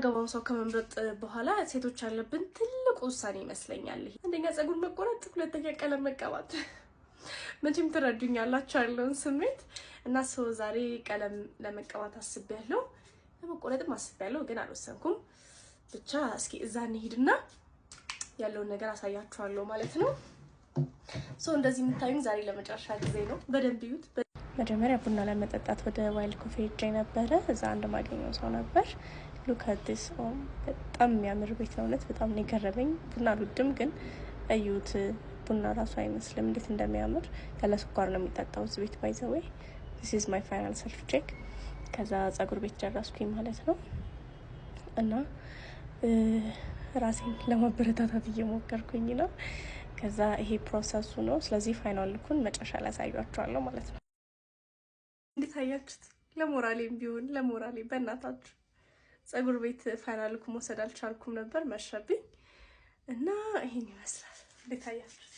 ገባውን ሰው ከመምረጥ በኋላ ሴቶች ያለብን ትልቁ ውሳኔ ይመስለኛል። ይሄ አንደኛ ፀጉር መቆረጥ፣ ሁለተኛ ቀለም መቀባት። መቼም ትረዱኛላችሁ ያለውን ስሜት። እና so ዛሬ ቀለም ለመቀባት አስቤያለሁ፣ ለመቆረጥም አስቤያለሁ፣ ግን አልወሰንኩም። ብቻ እስኪ እዛ እንሂድና ያለውን ነገር አሳያችኋለሁ ማለት ነው። So እንደዚህ የምታዩኝ ዛሬ ለመጨረሻ ጊዜ ነው። በደንብ እዩት። መጀመሪያ ቡና ለመጠጣት ወደ Wild Coffee ሄጄ ነበረ። እዛ አንድ ማገኘው ሰው ነበር። Look at this፣ በጣም የሚያምር ቤት ነው። እውነት በጣም ነው የገረመኝ። ቡና አልወድም፣ ግን እዩት፣ ቡና ራሱ አይመስልም እንዴት እንደሚያምር። ያለ ስኳር ነው የሚጠጣው እዚህ ቤት። By the way, this is my final self check። ከዛ ጸጉር ቤት ጨረስኩኝ ማለት ነው እና ራሴን ለማበረታታት እየሞከርኩኝ ነው። ከዛ ይሄ process ኡ ነው። ስለዚህ final look ኡን መጨረሻ ላይ አሳያችኋለሁ ማለት ነው። እንዴት አያችሁት? ለሞራሌም ቢሆን፣ ለሞራሌ በእናታችሁ። ጸጉር ቤት final look መውሰድ አልቻልኩም ነበር፣ መሸብኝ እና ይሄን ይመስላል። እንዴት አያችሁት?